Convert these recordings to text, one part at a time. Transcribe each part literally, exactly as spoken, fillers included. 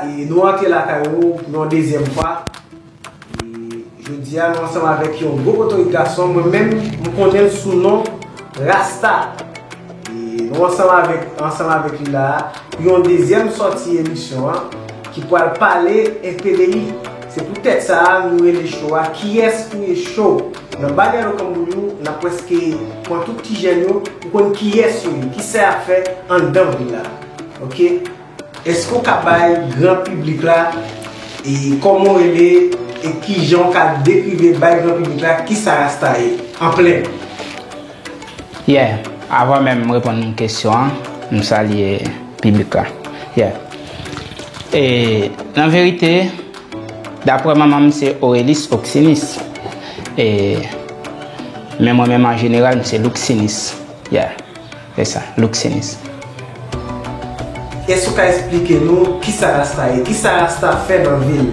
E nou antre lakay ou pou yon dezyèm fwa. E jodi a, nou ansanm avèk yon gwo potorik gason, mwen menm, m konnen l sou non Rasta. E nou ansanm avèk, ansanm avèk li la a, pou yon dezyèm sòti emisyon an, ki pral pale enpe de li. Se poutèt sa a, nou rele show a, Kiyès ou ye show? Nan Baryè Lokanbouyou, n ap prèske pran tout ti jèn yo pou konn kiyès yo ye, kisa y ap fè anndan vil la. Oke? Èske w ka bay gran piblik la, e, kòman w rele, e kijan w ka dekrive bay gran piblik la kisa Rasta ye, an plen? Yeah, avan menm m reponn kesyon an, m salye piblik la. Yeah. E, nan verite, daprè manman m se Aurelis Oxinis. E, men mwen menm an jeneral, m se Louxinis. Yeah. Se sa, Louxinis. Èske w ka eksplike nou kisa Rasta ye? Kisa Rasta fè nan vil?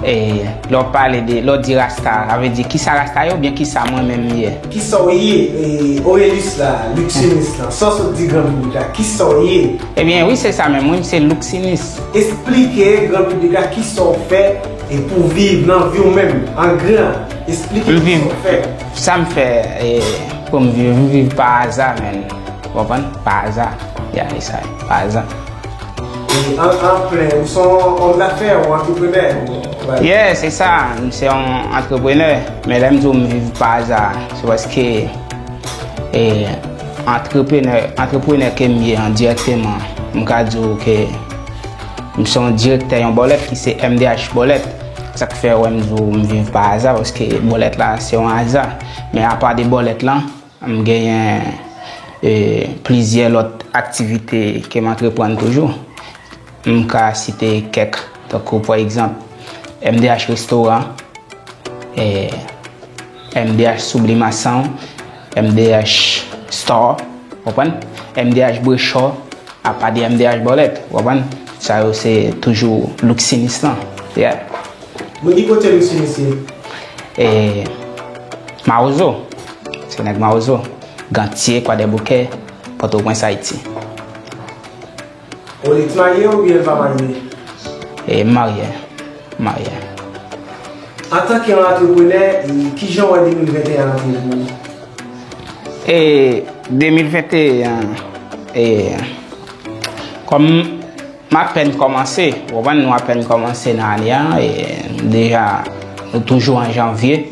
E lè w pale de, lè w di Rasta, sa vle di kisa Rasta ye oubyen kisa mwen menm m ye? Kisa w ye? E, Aurelis la, Louxinis la, sa w sot di gran piblik la, kisa w ye? Ebyen, wi, se sa menm, wi, m se Louxinis. Eksplike gran piblik la kisa w fè e pou viv nan vi w menm, an gran. Eksplike kisa w fè. Sa m fè, e, pou m viv, m viv pa aza, menn. Ou konprann? Pa aza. Ya, e sa, pa aza. E an, an plen, ou se yon òm dafè, yon antreprenè? Yeah, se sa, m se yon antreprenè. Men lè m di w m viv pa aza, se paske, e, antreprenè, antreprenè ke m ye an dirèkteman, m ka di w ke m se yon direktè yon bòlèt ki se M D H Bòlèt. Sa k fè w wè m di w m viv pa aza, paske bòlèt la se yon aza. Men apa de bòlèt lan, m genyen, e, plizyè lòt aktivite ke m antreprann toujou. M ka site kèk, tankou pa egzanp, M D H Restoran, e, M D H Sublimação, M D H Store, w konprann? M D H Brechò, apa de M D H Bòlèt, w konprann? Sa yo se toujou Louxinis lan. Yeah. Moun ki kote Louxinis ye? E, Mawozo. Se nèg Mawozo. Gantye, Kwadèboukè, Pòtoprens, Ayiti. Aurelis marye oubyen l pa marye? E, m marye. M marye. Antanke yon antreprenè, e, kijan w wè de mil venteyen an antre pou ou? E, de mil venteyen an, e, kòm m apèn kòmanse, w konprann, nou apèn kòmanse nan ane a, e, deja, nou toujou an janvye.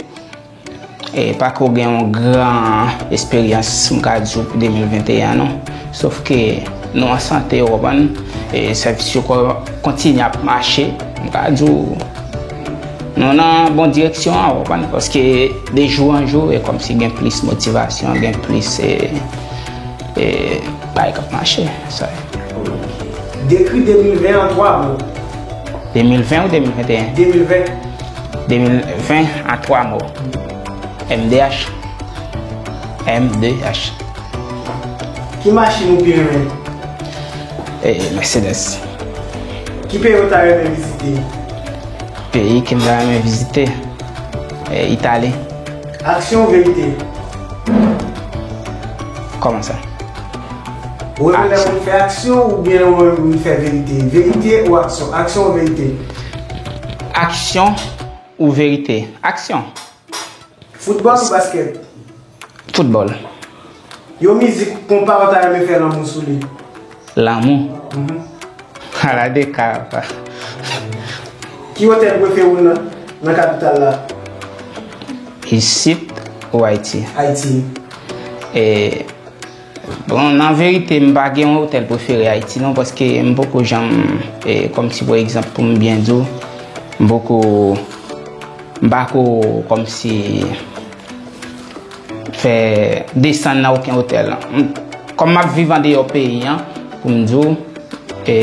E, pako gen yon gran esperyans, m ka di w, pou de mil venteyen an, non. Sof ke nou an sante, w konprann, e sèvis yo ko-, kontinye ap mache, m ka di w, nou nan bon direksyon an, w konprann, paske de jou an jou, e kòmsi gen plis motivasyon, gen plis, e, e, bagay k ap mache, sa. Dekri de mil ven an twa mo. De mil ven ou de mil venteyen? De mil ven. De mil ven an twa mo. M D H. M D H. Ki machin ou pi renmen? E, Mercedes. Ki peyi ou ta renmen vizite? Peyi ke m ta renmen vizite? E, Itali. Aksyon ou verite? Kòman sa? Ou renmen lè moun fè aksyon oubyen ou renmen moun fè verite? Verite ou aksyon? Aksyon ou verite? Aksyon ou verite? Aksyon. Foutbòl ou baskèt? Foutbòl. Yon mizik konpa ou ta renmen fè lanmou sou li? Lanmou? Ala de ka, apa. Ki otèl prefere w nan, nan kapital la? Isit ou Ayiti? Ayiti. E, bon, nan verite, m pa gen yon otèl prefere Ayiti, non, paske m poko janm, e, kòmsi, pa egzanp, pou m byen di w, m poko, m pako kòmsi fè desann nan okenn otèl. M, kòm m ap viv andeyò peyi an, pou m di w, e,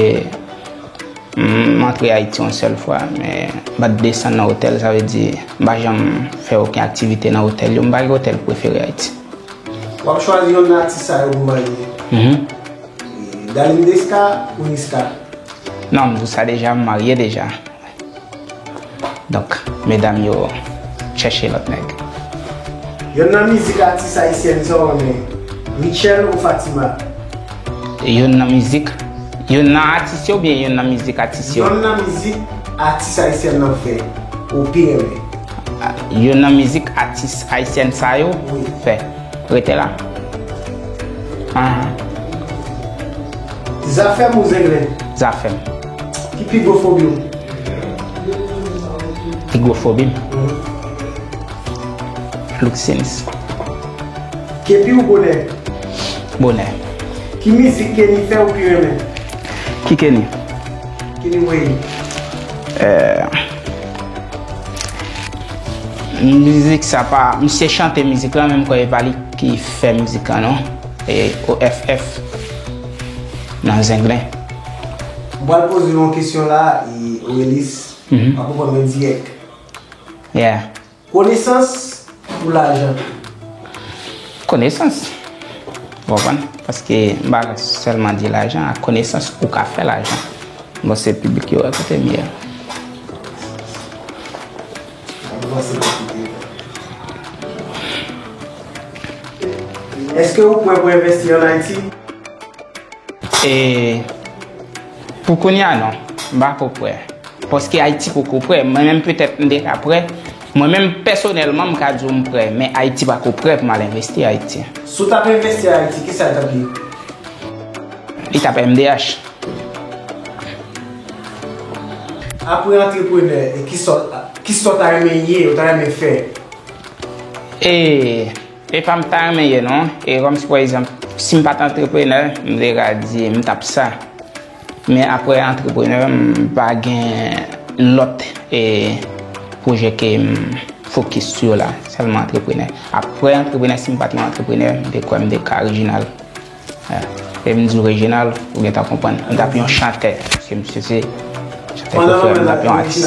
m antre Ayiti yon sèl fwa, men m pa t desann nan otèl, sa vle di, m pa janm fè okenn aktivite nan otèl yo, m pa gen otèl prefere Ayiti. W ap chwazi yonn nan atis sa yo pou marye. Mhm. Darline Desca ou Niska? Non, m di w sa deja, m marye deja. Donk, medam yo chèche lòt nèg. Yonn nan mizik atis ayisyèn sa w renmen, Rutshelle ou Fatima? Yonn nan mizik, Youn nan atis yo oubyen youn nan mizik atis yo? Youn nan mizik atis ayisyèn nan fè, ou pi renmen. Youn nan mizik atis ayisyèn sa yo fè. Rete la. Ahan. Zafèm ou Zenglen? Zafèm. Ki pi gwo fobi w? Pi gwo fobi m? Louk sinis. Kepi ou Bonè? Bonè. Ki mizik Kenny fè ou pi renmen? Ki Kenny? Kenny Wayne. Eh, mizik sa pa, misye chante mizik la, men m kwè e pa li ki fè mizik la, non. E O F F nan Zenglen. M pral poze w yon kesyon la, e, Orelis, w ap reponn mwen dirèk. Yeah. Konesans ou lajan? Konesans. Ou konprann? Paske m pa ka sèlman di lajan, ak konesans ou ka fè lajan. Bon, se piblik yo wè kote m ye. Èske ou prè pou envesti ann Ayiti? E pou kounye a, non. M pa ko prè. Paske Ayiti poko prè. Mwen menm, petèt, m te ka prè. Mwen menm, pèsonèlman, m ka di w m prè. Men Ayiti pako prè pou m al envesti Ayiti. Si w t ap envesti Ayiti, kisa l t ap ye? Li t ap M D H. Apre antreprenè, e kisa, kisa w ta renmen ye, ou ta renmen fè? E, e pa m ta renmen ye non. E kòmsi pa egzanp, si m pa t antreprenè, m te ka di m t ap sa. Men apre antreprenè, m pa gen lòt, e, pwojè ke m fokis sou yo la. Sèlman antreprenè. Apre antreprenè, si m pa t yon antreprenè, m te kwè m te ka rejinal. E m di w rejinal, ou gentan konprann. M t ap yon chantè. Paske misye se chantè prefere m, m t ap yon atis.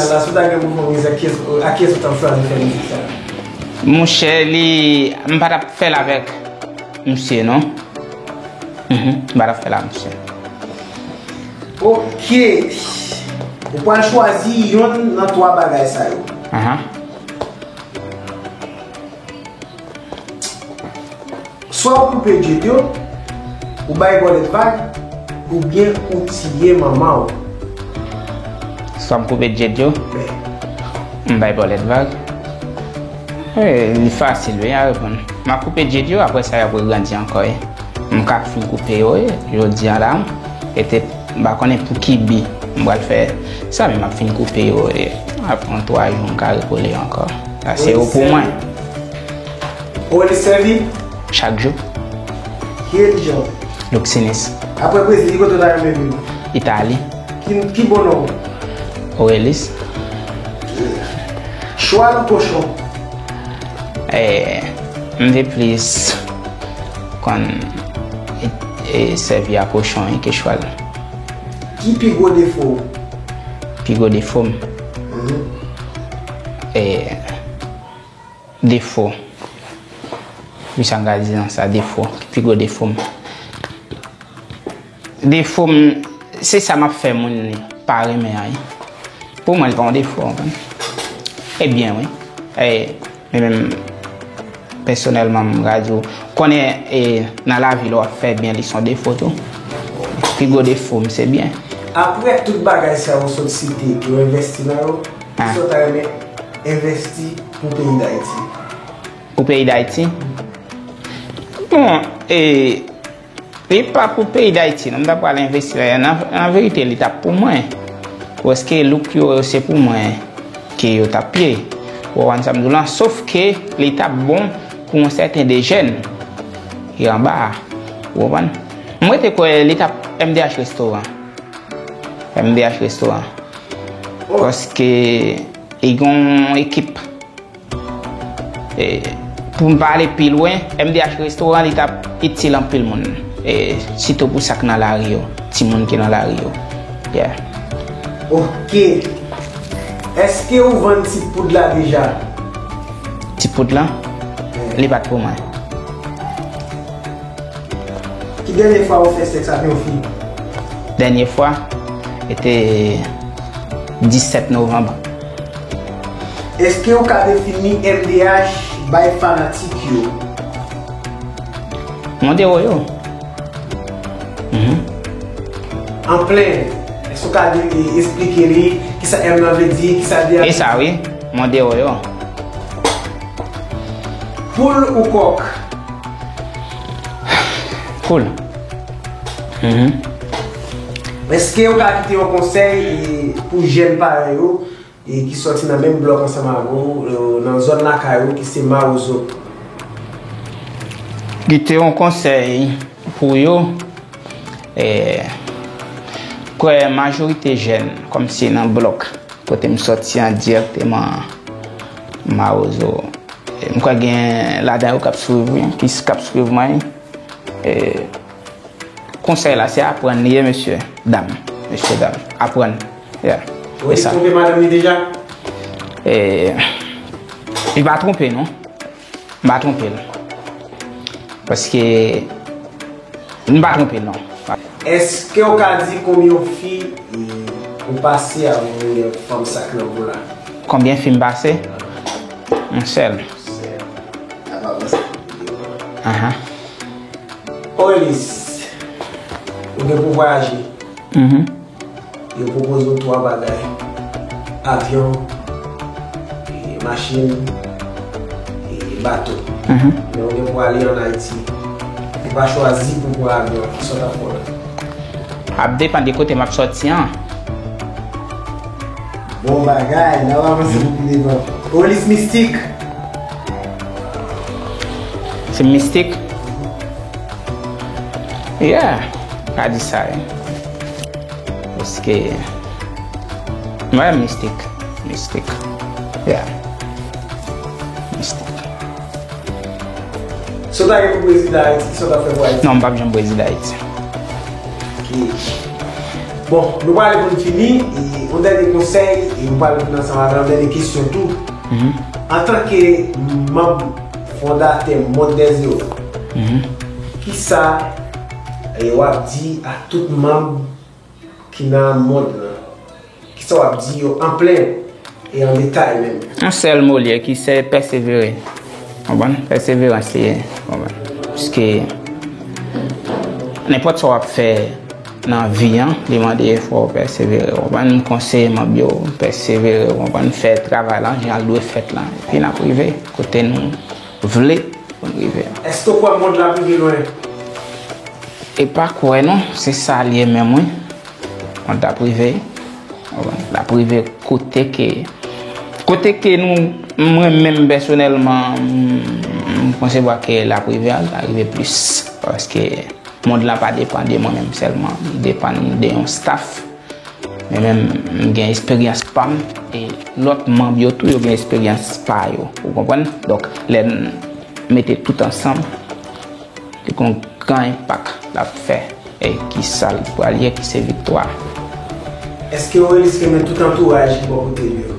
Monchè, li, m pa t ap fè l avèk misye, non. Mhm, m pa t ap fè l avèk misye. Ok. Ou pral chwazi yonn nan twa bagay sa yo. Ahan. Swa ou koupe djed yo, ou bay bòlèt vag, oubyen ou tiye manman w. Swa m koupe djed yo, m bay bòlèt vag. E, li fasil wi a reponn. M ap koupe djed yo, apre sa y ap regrandi ankò wi. M ka fin koupe yo wi, jodi a la. E te M pa konnen pou ki bi m pral fè sa, men m ap fin koupe yo, e, ap pran twa jou, m ka rekole yo ankò. Sa se yo pou mwen. Ou renmen sèvi? Chak jou. Ki relijyon? Louk sinis. Apre Brezil, ki kote w ta renmen viv? Itali. Ki, ki bon non w? Orelis. Chwal ou kochon? E, m te plis konn, e, e, sèvi a kochon wi ke chwal. Ki pi gwo defo w? Pi gwo defo m? Mhm. E, defo. Wi, sa m ka di nan sa, defo. Ki pi gwo defo m? Defo m, se sa m ap fè moun pa renmen an wi. Pou mwen, li pa yon defo, w konprann? E byen, wi. E, men menm, pèsonèlman, m ka di w, konnen, e, nan lavi, lè w ap fè byen, li se yon defo tou. Pi gwo defo m, se byen. Apre tout bagay sa yo sot site, ou envesti nan yo, kisa w ta renmen envesti pou peyi Dayiti? Pou peyi Dayiti? Bon, e, li pa pou peyi Dayiti, non, m ta pral envesti la. Nan, nan verite, li t ap pou mwen. Paske louk yo, se pou mwen ke yo t ap ye. Ou konprann sa m di w lan? Sof ke li t ap bon pou yon sèten de jèn ki anba a. Ou konprann? Mwen te kwè li t ap M D H restoran. M D H restoran. Paske li gen yon ekip. E, pou m pa ale pi lwen, M D H restoran, li t ap itil anpil moun. E, sitou pou sa k nan lari yo, timoun ki nan lari yo. Yeah. Ok. Èske ou vann ti poud la deja? Ti poud lan? Li pa t pou mwen. Ki dènye fwa ou fè sèks ak yon fi? Dènye fwa, se te disèt novanm. Èske ou ka defini M D H bay fanatik yo? Mwen dewo yo. Mhm. An plen. Èske w ka de- e- esplike li kisa M nan vle di, kisa D a vle di? E sa wi, mwen deyò yo. Poul ou kòk? Poul. Mhm. Èske w ka kite yon konsèy e, pou jèn parèy ou e ki sòti nan menm blòk ansanm avè w, e, nan zòn lakay ou ki se Mawozo? Kite yon konsèy pou yo, e, kwè majorite jèn kòmsi nan blòk kote m sòti an dirèkteman Mawozo. E, m kwè gen ladan yo k ap swiv, wi, ki s- k ap swiv mwen. E, konsèy la, se aprann li ye, mesye, dam. Mesye, dam. Aprann. Yeah. Ou te twonpe madanm li deja? E, li pa twonpe, non. M pa twonpe l. Paske, m pa twonpe l, non. Èske w ka di konbyen fi e, ou pase avè yon fanm sa k nan kou la? Konbyen fi m pase? Yon sèl. Aha. Oelis, ou gen pou vwayaje. Mhm. Yo pwopoze w twa bagay. Avyon, e, machin, e, bato. Mhm. Men ou gen pou ale ann Ayiti. Ou pa chwazi pou pran avyon. Kisa w t ap fè la? Ap depann de kote m ap sòti an. Bon bagay, n ap avanse pou pi devan. Oelis mistik. Se mistik? Yeah, ka di sa, wi. Paske, mwen, mistik. Mistik. Yeah. Mistik. Si w ta gen pou prezide Ayiti, kisa w t ap fè pou Ayiti? Non, m p ap janm prezide Ayiti. Ok. Bon, nou prale pou n fini, e yon dènye konsèy, e nou prale vin ansanm avè yon dènye kesyon tou. Mhm. Antanke manm fondatè Mond Dèzewò, mhm, kisa, e, w ap di a tout manm ki nan mond lan? Kisa w ap di yo an plen e an detay menm? Yon sèl mo li ye ki se pèsevere. Konprann? Pèseverans li ye. Konprann? Paske nenpòt sa w ap fè nan vi an, li mande fò w pèsevere. Konprann? M konseye manm yo pèsevere, konprann? Fè travay lan jan l dwe fèt lan. Epi n ap rive kote nou vle pou n rive an. Èske w kwè mond la ap rive lwen? E pa kwè non, se sa l ye menm wi. Mond la ap rive, l ap rive kote ke, kote ke nou, mwen menm pèsonèlman, m, m konsevwa ke l ap rive an, l ap rive plis. Paske mond la pa depann de mwen menm sèlman, li depann de yon staff. Men menm, m gen esperyans pa m, e lòt manm yo tou, yo gen esperyans pa yo. Ou konprann? Donk, lè n mete tout ansanm, li gon gran enpak l ap fè. E ki sa l pral ye, ki se viktwa. Èske Oelis renmen tout antouraj ki bò kote l yo?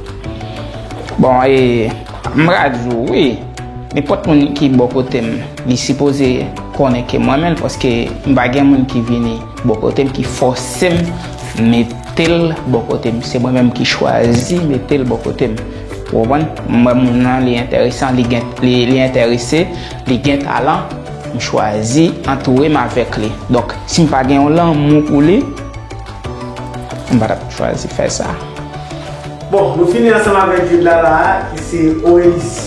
Bon, e, m ka di w, wi. Nenpòt moun ki bò kote m, li sipoze konnen ke m renmen l, paske m pa gen moun ki vini bò kote m, ki fòse m mete l bò kote m. Se mwen menm ki chwazi mete l bò kote m. Ou konprann? M wè moun nan, li enteresan, li gen, li, li enterese, li gen talan, m chwazi antoure m avèk li. Donk, si m pa gen yon lanmou pou li, m pa t ap chwazi fè sa. Bon, nou fini ansanm avèk Jude la la a, ki se Oelis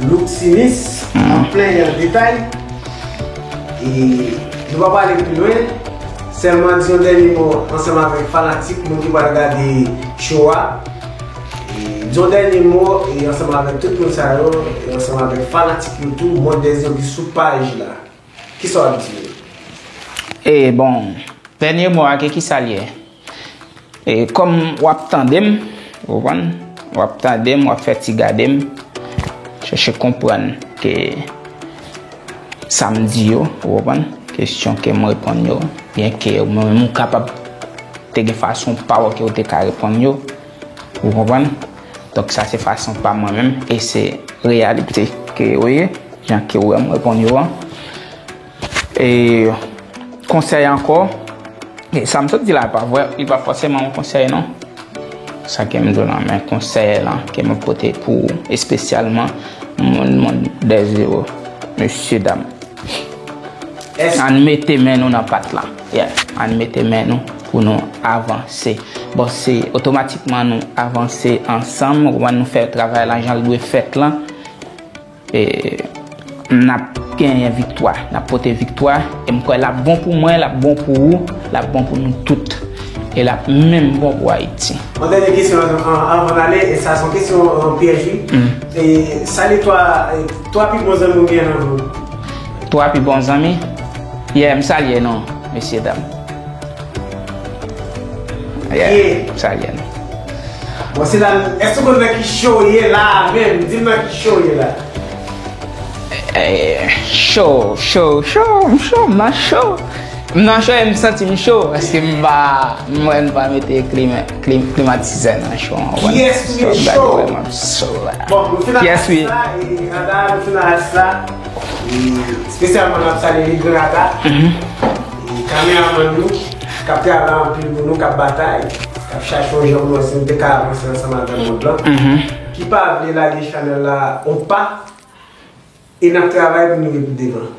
Louxinis, an plen e an detay. E nou pa prale pi lwen, sèlman di yon dènye mo ansanm avèk fanatik, moun ki pral gade show a. E di yon dènye mo e ansanm avèk tout moun sa yo, e ansanm avèk fanatik yo tou, Mond Dèzewò ki sou paj la. Kisa w ap di yo? E bon, dènye mo a, ke kisa l ye? E kòm w ap tande m, ou konprann? W ap tande m, w ap fè ti gade m, chèche konprann ke sa m di yo, ou konprann? Kesyon ke m reponn yo, byenke ou menm ou kapab te gen fason pa w ke ou te ka reponn yo, ou konprann? Donk sa se fason pa mwen menm, e se reyalite ke yo ye, jan ke ou wè m reponn yo an. E konsèy ankò, e sa m sot di la pa vre, li pa fòseman yon konsèy non. Sa ke m di w lan, men konsèy lan ke m ap pote pou espesyalman moun, Mond Dèzewò, mesye dam. Ann mete men nou nan pat la. Yeah, ann mete men nou. pou nou avanse. Bon, se otomatikman nou avanse ansanm, ou konprann, nou fè travay la jan l dwe fèt lan. E n ap genyen viktwa, n ap pote viktwa, e m kwè l ap bon pou mwen, l ap bon pou ou, l ap bon pou nou tout. E l ap menm bon pou Ayiti. Yon dènye kesyon anvan, anvan n ale, e sa se yon kesyon, yon pyèj, wi. E salye twa, e twa pi bon zanmi w gen nan vi w? Twa pi bon zanmi? Yeah, m salye nou, mesye dam. Yeah, m salye nou. Bon, se la, èske w konn nan ki show w ye la menm? Di m nan ki show w ye la. Eh, show, show, show, m show, m nan show. M nan show e m santi m cho, paske m pa, m wè m pa mete klima, klim, klimatizè nan show an, w konprann? Kiyès ki met show? Wè m ap show la. Bon, nou fin ak atis la, e Rada, nou fin ak atis la. E espesyalman, n ap salye Legran Rada. E kameramann nou, k ap travay anpil pou nou, k ap batay, k ap chache yon jan pou nou, si nou te ka avanse ansanm avèk mond lan. Ki pa vle lage chanèl la yon pa, e n ap travay pou nou rive pi devan.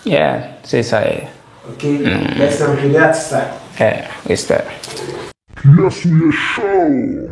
Yeah, se sa ye. Ok, mèsi anpil, atis la. Yeah, respè. Kiyès ou ye show?